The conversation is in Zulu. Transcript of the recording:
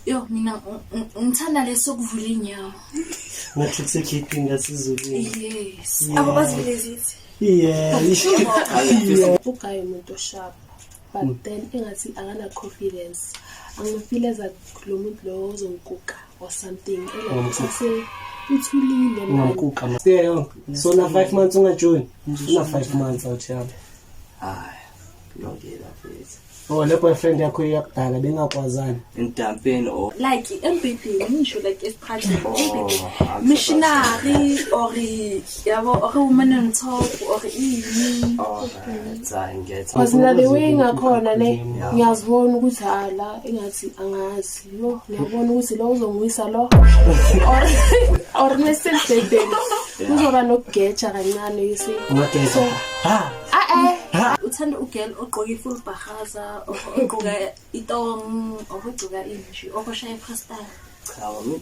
Yo, mina ngithanda lesokuvula inyawo. Ngathi kusekhiphini lasezulwini. Yes. Abo bazivule zithi. Yeah. Ugaye umuntu osharp, but then engathi akana confidence. Angifeel as lo muntu lo ozongikuka or something. Engase uthulile man. Ungamkuka ma. Yeah, so na 5 months ungajoin. Una 5 months out yami. Hayi, kulungile mfethu. Oh, le boyfriend yakho yakudala bengakwazani. Endampeni or Like embhedeni, ngisho like esiphathini embhedeni. Oh, Missionary or yabo or woman on top or ini. Alright, hayi ngiyetha. Because mina the way ngakhona ne, ngiyazibona ukuthi hala engathi angazi yo, ngiyabona ukuthi lo uzongiwisa lo or nesembhedeni kuzoba nokugeja kancane, you see. Ungageza. Ha. Ah eh. Uthanda ugirl ogqoka i-full bahaza or ogqoka itong or ogqoka inji or oshaya freestyle. Cha, wami.